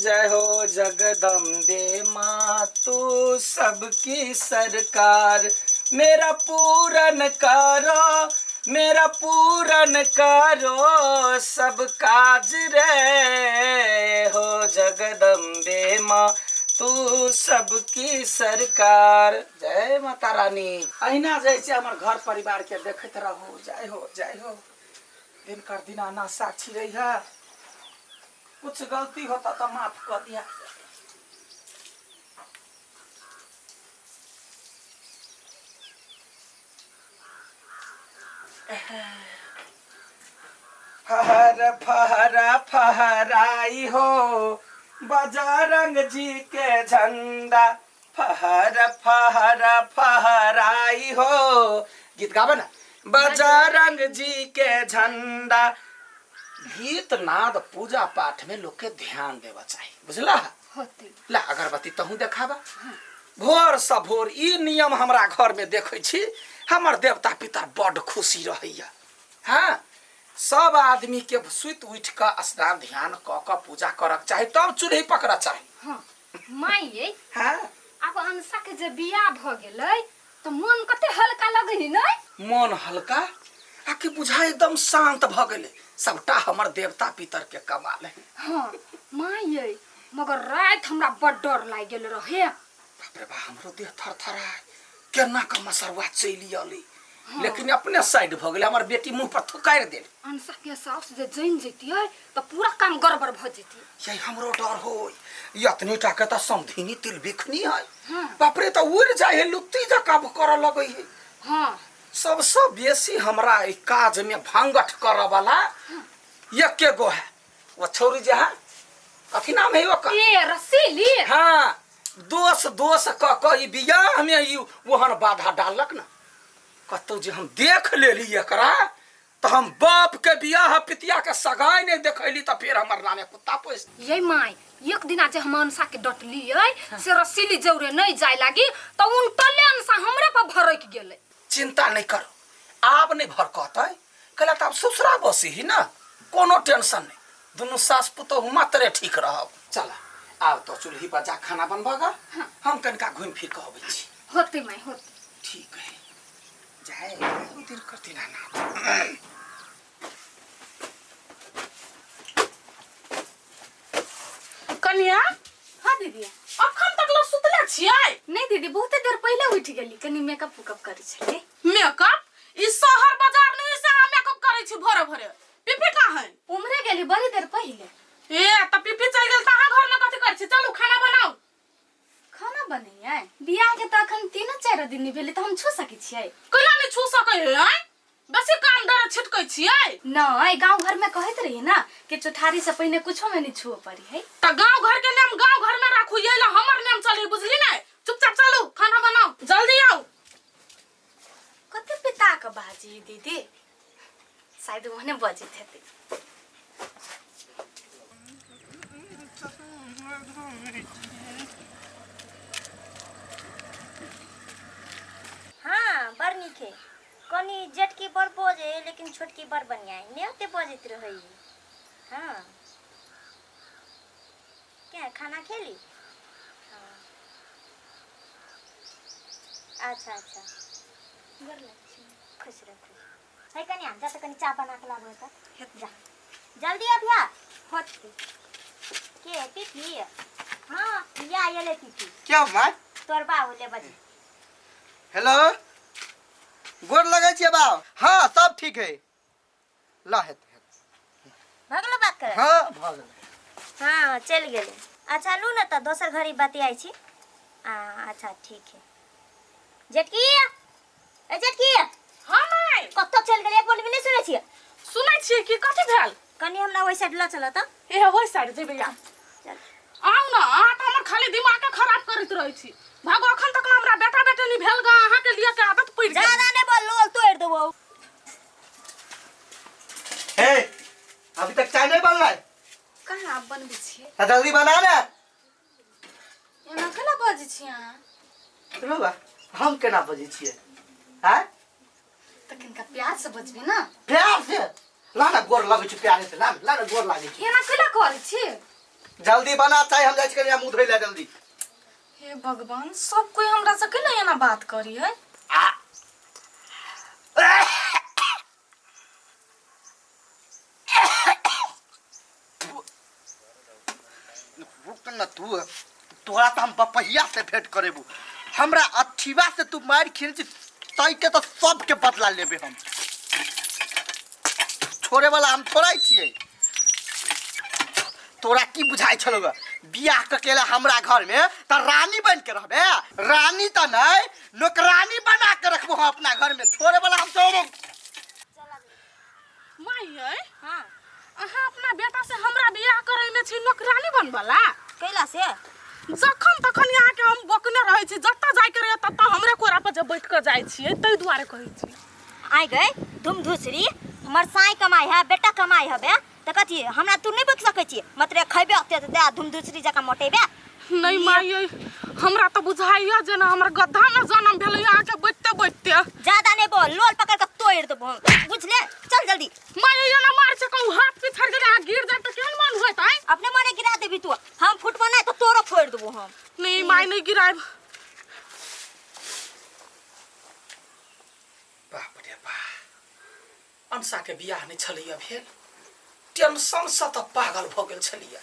जय हो जगदम्बे माँ, तू सबकी सरकार, मेरा पूरन करो, मेरा पूरन करो सब काज रे, हो जगदम्बे माँ तू सबकी सरकार। जय माता रानी। अहिना जे छै हमर घर परिवार के देखैत रहू। जय हो, जय हो। दिनकर दीनानाथ साक्षी रही है। कुछ गलती होता तो माफ कर दिया। फहर फहर फहराई हो बजरंग जी के झंडा, फहर फहर फहराई हो। गीत गाबे ना, बजरंग जी के झंडा। गीत नाद पूजा पाठ में लोग के ध्यान देवा चाहिए, बुझला? होते। ला अगरबत्ती तहु देखाबा। भोर स भोर ई नियम हमरा घर में देखै छी, हमर देवता पितर बड खुशी रहैया। हाँ, सब आदमी के सुति उठि कऽ स्नान ध्यान कऽ कऽ पूजा करक चाही, तब चूल्ही पकड़ऽ चाही। हाँ माय ये। हाँ। आब अंशा के जे बियाह भऽ गेलै तऽ मन कते हल्का लगै है नै? मन हल्का आ कि बुझा एकदम शांत भऽ गेलै। सबटा हमर देवता पितर के कमाल है। हाँ माय ये, मगर राति हमरा बड डर लागि गेल रहे। बाप रे बा, हमरो देह थरथराय, केना के मसरुआ चलि अलै। लेकिन अपने साइड भऽ गेलै, हमर बेटी मुंह पर थुकारि देल। अंशा के सास जे जानि जैतियै तऽ पूरा काम गड़बड़ भऽ जैतियै। यही हमरो डर होय, एतनी टा के तऽ समधिनी तिलबिखनी है। हाँ। बाप रे, तऽ उड़ि जाइ है, लुत्ती जकाँ करऽ लगै है। हाँ। सबसँ बेसी हमरा एहि काज में भांगठ करऽ वाला एके गो है, वो छौरी जे है, कथी नाम है ओकर? ए रसीली। हाँ, दोष दोष कऽ कऽ ई बियाह में ई ओहन बाधा डाललक ना, कतौ जे हम देख लेली एकरा तऽ हम बाप के बियाह पितिया के सगाई नहीं देखैली तऽ फेर हमर नामे कुत्ता पोस। ये माय, एक दिना जे हम अंशा के डटलियै से रसीली जौरे नहीं जाय लागी तऽ उनटले अंशा हमरे पर भड़क गेलै। चिंता नहीं करो, आब नहीं भड़कतै, कहला तऽ आब ससुरा बसी ही ना, कोनो टेंशन नहीं, दुनू सास पुतोहु मात्रे ठीक रहब। चल आब तो चूल्ही पर जा खाना बनबगा। हाँ। हम कनिका घूमि फिर के अबै छी। होतै माय, होतै। ठीक है, जाए दिन कर दीनानाथ। कनिया। हाँ दीदी। अखन तक ला सुतले छियै? नहीं दीदी, बहुते देर पहले उठ गेली, कनी मेकअप उकअप करै छलियै। मेकअप? ई शहर बाजार नहीं से अहाँ मेकअप करै छी भोरे भोरे। पीपी कहाँ है? उम्हरे गेली बड़ी देर पहले। ए त पीपी चलि गेल त अहाँ घर में कथी करै छी? चलू खाना बनाउ। खाना बनैयै? बियाह के त अखन 3-4 दिन नहि भेलै, त हम छू सकै छियै? केना नहि छू सकै है? आँय, बेसी काम डरे छिटकै छियै? नहि, गाँव घर में कहैत रहियै ना कि चौठारी से पहिने कुछो में नहि छुअ पड़ी है। त गाँव घर के नियम गाँव घर में राखू, ये ला हमर नियम चली, बुझली ने? चुपचाप चलू खाना बनाउ, जल्दी आउ। कते पिता के बाजी दीदी, शायद ओहने बजैत हेतै। हाँ बड़ नीक है, कनी जेटकी बड़ बजे है लेकिन छोटकी बड़ बढ़िया है, नहीं ओते बजैत रहै। हाँ क्या खाना खेली? हाँ अच्छा अच्छा, गोर लागै छी। खुश रह, खुश रह। है कनिया जा त कनी चाह बना के लाबो त, जा जल्दी अभिया। होते। के पीपी? हाँ या ये ले पीपी। क्या माय? तोर बाबू ले बजे। हेलो, गोर लगै छियै बाब। हाँ सब ठीक है, ला हेतै, हेतै। भगलो बात कर? हाँ भऽ गेलै। हाँ चलि गेलै। अच्छा लू ने तऽ दोसर घड़ी बतियाइ छी। आ अच्छा ठीक है। जेटकी, ए जेटकी। हाँ माय। कतऽ चलि गेलै? एक बोल भी नहि सुनै छियै? सुनै छियै कि कथी भेल? कनी हमरा ओहि साइड लऽ चलऽ तऽ। ए ओहि साइड जेबै आब। चल। आउ ने, अहाँ तऽ हमर खाली दिमागे खराब करैत रहै छी। भागो, अखन तक हमरा बेटा बेटी नहि भेल गा, अहाँके लिए के आदत पड़ि गेल। ज्यादा नहि बोल, लोल तोड़ि देबौ। हे, अभी तक चाय नहीं बनल है? कहाँ आब बनबै छियै? तो जल्दी बना ने। एना केना बजै छी अहाँ? सुनू बा, हम केना बजै छियै? आँय? तऽ किनका प्यार से बजबै ना? प्यार से? ला ना गोर लगै छै प्यारे से, ला ना, ला ना गोर लागै छै। एना केना करै छी? जल्दी बना चाहे हम जाइ छी कनि मुँह धोइ ले जल्दी। हे भगवान, सब कोई हमरा से केना एना बात करी है? रुक न तू, तोरा तऽ हम बपहिया से भेंट करेबू। हमरा अठीवा से तू मारि खेने छी तैके तऽ सबके बदला लेबे हम। छोड़े वाला हम थोड़ा छियै। तोरा की बुझाइ छलौ ग? बियाह कऽ के हमरा घर में तऽ रानी बन के रहबे? रानी तऽ नहीं, नौकरानी बना के रखबो हम अपना घर में। छोड़े वाला हम छोड़ो। माय यै, हां, अहाँ अपना बेटा से हमरा बियाह करै में छी नौकरानी बनबला? कैला से? जखन तखन यहाँ के हम बकने रहै छी, जतऽ जाय के रहै ततऽ हमरे कोरा पर जे बैठ के जाइ छियै, ताहि दुआरे कहै छी। आइ गए धुम धुसरी, हमर साई कमाई है, बेटा कमाई हबे त कथी हमरा तू नहीं बक सकै छी? मतलब खैबे ओते त दे धुम धुसरी जका मोटेबे। नहीं माई, हमरा तो बुझाइया जेना हमर गद्दा में जन्म भेलै अहाँ के बैठते बैठते। ज्यादा नहीं बोल, लोल पकड़ के तोड़ देबो हम, बुझले? चल जल्दी। माई एना मार छै कहूँ हाथ पिछड़ गेलै अहाँ गिर जाए त केहन मन होइत आइ? अपने मने गिरा देबी तू, हम फुटबो नहीं तो तोरो फोड़ देबो हम। नहीं माई, नहीं गिराब। बाप रे बाप, अंशा के बियाह नहीं छलैया भेल, टेंशन से तऽ पागल भऽ गेल छलैया,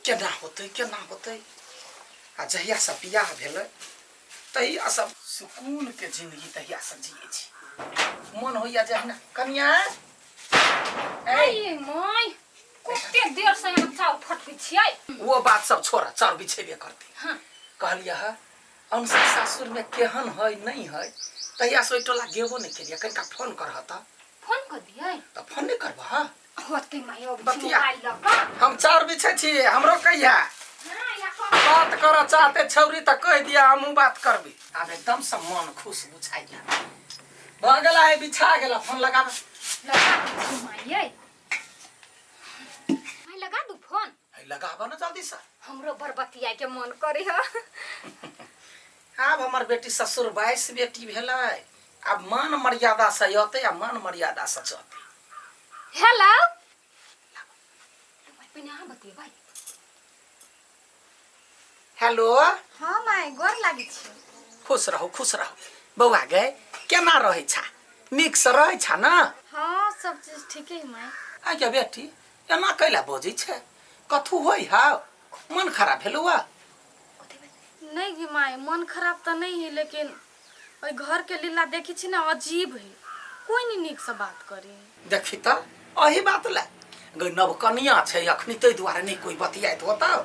केना होतै केना होतै। आ जहिया से बियाह भेलै तहिया सब सुकून के जिंदगी तहिया से जियै छी। मन होइया जे हना कनिया ए my, कते देर से हम चाउर फटकै छियै। वो बात सब छोड़, चाउर बिछेबे करतै। हाँ। कहलियै ह अंशा सासुर में केहन है नहीं है, तहिया से ओहि टोला गेबो नहीं केलियै। कनिका फोन करह तऽ। फोन कर दियै? तऽ फोन नहीं करबह? हाँ। होतै माय, अब बतिया। मोबाइल लऽ कऽ। हम चाउर बिछै छी, हमरो कहिया हाँ, या कह। बात करऽ चाहते छौरी तऽ कहि दिया, हमहूँ बात करबी। आब एकदम से मन खुश बुझाइया। भऽ गेला है, बिछा गेला, फोन लगाब। लगा दै छी माय यै। माय लगा दू फोन। है लगाब न जल्दी से। हमरो बड़ बतियाए के मन करे ह। आब हमर बेटी ससुर 22 बेटी भेलै, आब मान मर्यादा से अतै आ मान मर्यादा से चलतै। हेलो, पहिने अहाँ बतियेबै। हेलो। हाँ माय, गोर लागै छी। खुश रहू, खुश रहू बौआ। गए केना रहै छा? नीक से रहै छा न? हाँ, सब चीज ठीके है माय। आ गे बेटी, एना कैला बजै छै? कथू होइ हाउ? मन खराब भेलौ? नहीं गे माय, मन खराब तऽ नहीं है, लेकिन ओहि घर के लीला देखी छी ना, अजीब है, कोई नहीं नीक से बात करी। देखी तऽ अही बात ला गई नवकनिया छै अखनी, ताहि दुआरे नहीं कोई बतियाइत होतौ।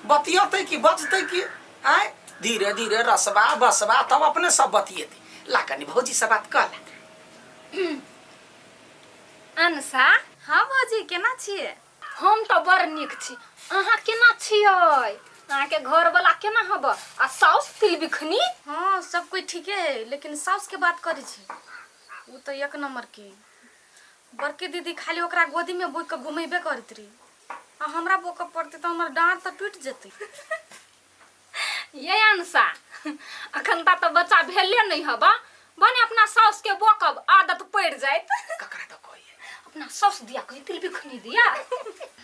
बतियतै कि बजतै कि? आय धीरे धीरे रसबा बसबा तब अपने सब बतियेतै। ला कनी भौजी से बात कर ला। अनसा। हाँ भौजी, केना छियै? हम तऽ बड़ नीक छी, अहाँ केना छियै? अहाँके घरवाला केना हब आ साउस तिलबिखनी? हाँ, सब कोई ठीके है, लेकिन साउस के बात करै छी, ओ तऽ एक नंबर के बड़की दीदी खाली ओकरा गोदी में बोक के घुमेबे करैत रही, आ हमरा बोकऽ पड़तै तऽ हमर डाँड़ तऽ टूटि जेतै। ये अनसा, अखन ता तऽ बच्चा भेले नहीं हबा, बने अपना साउस के बोकब आदत पड़ि जायत। ककरा तऽ कहै? अपना साउस दिया कही, तिलबिखनी दिया।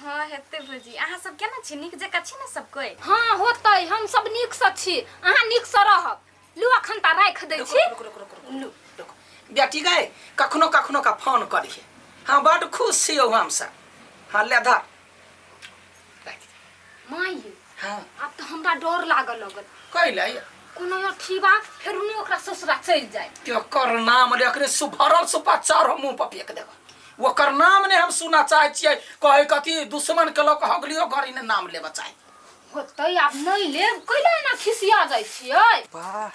हाँ हेतै भौजी। अहाँ सब केना छी? नीक जकाँ छी ने सब कोई? हाँ होतै, हम सब नीक से छी, अहाँ नीक से रहब। लू अखन ता राखि दै छी। रुको रुको रुको रुको रुको बेटी गए, कखनो कखनो का फोन करिहे। हाँ, बड खुश छियौ हम सब। हाँ ले धर, राखि दे। माय। हाँ। आब तऽ हमरा डर लागऽ लगल। कैला? कोनो अथी बा फेर नहि ओकरा ससुरा चलि जाय। तेकर नाम ले अखने सुभरल सुपा चारो मुंह पर फेंक देब। ओकर नाम ने हम सुना चाहे छियै। कहे कथी दुश्मन के लऽ कऽ हगलियो घड़ी ने नाम लेबऽ चाही। होतै, आब नहि लेब। कैला एना खिसिया जाइ छियै? वाह,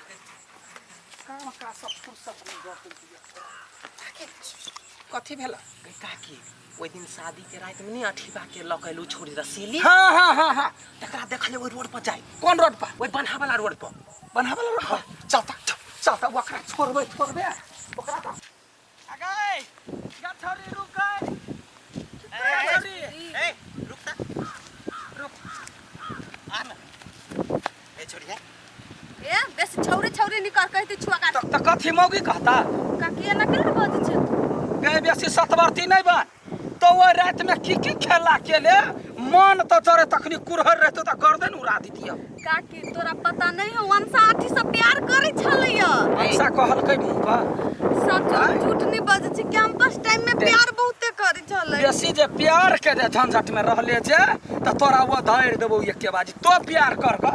काम का सब फुर्सत नहीं दऽ दिया। कथी भेल? गई काकी, ओहि दिन शादी के रात में नहीं अठीबा के लऽ के एलू छोरी रसीली? हाँ हाँ हाँ हाँ। तकरा देखले ओहि रोड पर जाय। कोन रोड पर? ओहि बन्हा वाला रोड पर। बन्हा वाला रोड पर चलता चलता, ओकरा छोड़बै छोड़बै ओकरा तऽ अगै गा छोरी रुक गई छोरी। ए रुक त, रुक आ न ए छोरी है। ए बेसी छौरी छौरी निकर कहती छुआ का। त कथी मौगी कहता? काकी एना केना बजै छै तू? गए बेसी सतवर्ती नहीं बन तो वो रात में की की खेला केले। मन तऽ जरे तखनी कुरहर रहतो तऽ गर्दन उड़ा दितिय। काकी तोरा पता नहीं हो अंशा आठी से प्यार करै छलैया। ऐसा कहलकै मुँह पर। सच आँय? झूठ नहीं बजै छी, कैंपस टाइम में प्यार बहुते करै छलै। बेसी जे प्यार के जे झंझट में रहले जे तऽ तोरा वो धारि देबौ एके बाजी। तो प्यार कर ग,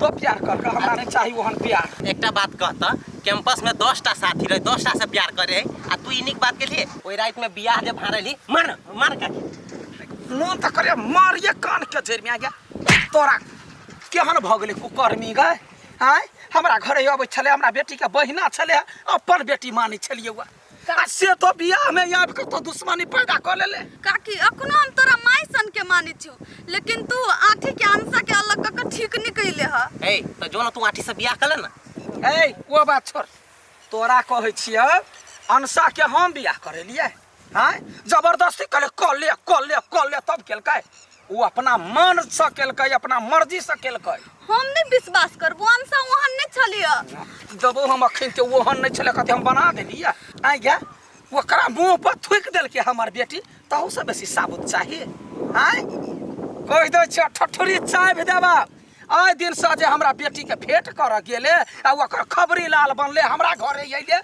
तो प्यार कर ग, हमरा नहीं चाही ओहन प्यार। एकटा बात कहता, कैंपस में 10टा साथी रहे, 10टा से प्यार करे आ तू ई नीक बात के लिए ओहि रात में बियाह जे भाड़ेली मार मार काकी। मोन तऽ करे मारिए कान के जड़ि में आ गया। तोरा केहन भऽ गेलै कुकर्मी गै? आँय, हमरा घरे अबै छलै, हमरा बेटीके बहिना छलै, अपन बेटी मानै छलियै वा, आ से तो बियाह में आबि कऽ तो दुश्मनी पैदा कऽ लेले। काकी अखनो हम तोरा माय सन के मानै छियौ, लेकिन तू आठी के अंशा के अलग कऽ के ठीक नहीं कैले ह। ए तऽ जो न तू आठी से बियाह कर ले ना। ए ओ बात छोड़, तोरा कहै छियै अंशा के हम बियाह करेलियै। आँय, जबरदस्ती कहले कऽ ले कऽ ले कऽ ले तब केलकै। ओ अपना मन से केलकै, अपना मर्जी से केलकै। हम नहीं विश्वास करबो, अंशा ओहन नहीं छलियै। देबो हम अखन के ओहन नहीं छलै, कथी हम बना देलियै। आँय गे, ओकरा मुँह पर थूकि देलकै हमर बेटी, तहू से बेसी साबुत चाही। आँय कहि दै छियै ठठुरी चाबि देबा। आइ दिन से जे हमरा बेटी के भेंट करऽ गेले आ ओकर खबरी लाल बनले हमरा घरे अयले,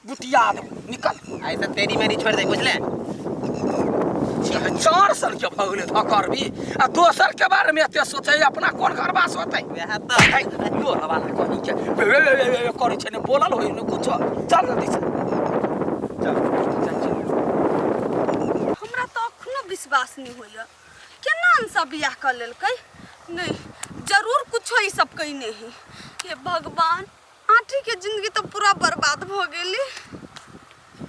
बुटिया देबो निकल। आइ तऽ तेरी मेरी छोड़ि दे, बुझले? चार साल के भऽ गेलै धकरबी आ दोसर के बारे में एते सोचै, अपना कोन घरवास होतै? वएह तऽ। है, लोल वाला कहीं के वे वे वे वे वे करै छै, ने बोलल होय ने कुछो। चल जल्दी से चल, चल, चल। हमरा तऽ अखनो विश्वास नहीं होइया, केना अंशा बियाह कऽ लेलकै? नहीं, जरूर कुछो ई सब कइने है। हे भगवान, आठी के जिंदगी तऽ पूरा बर्बाद भऽ गेल।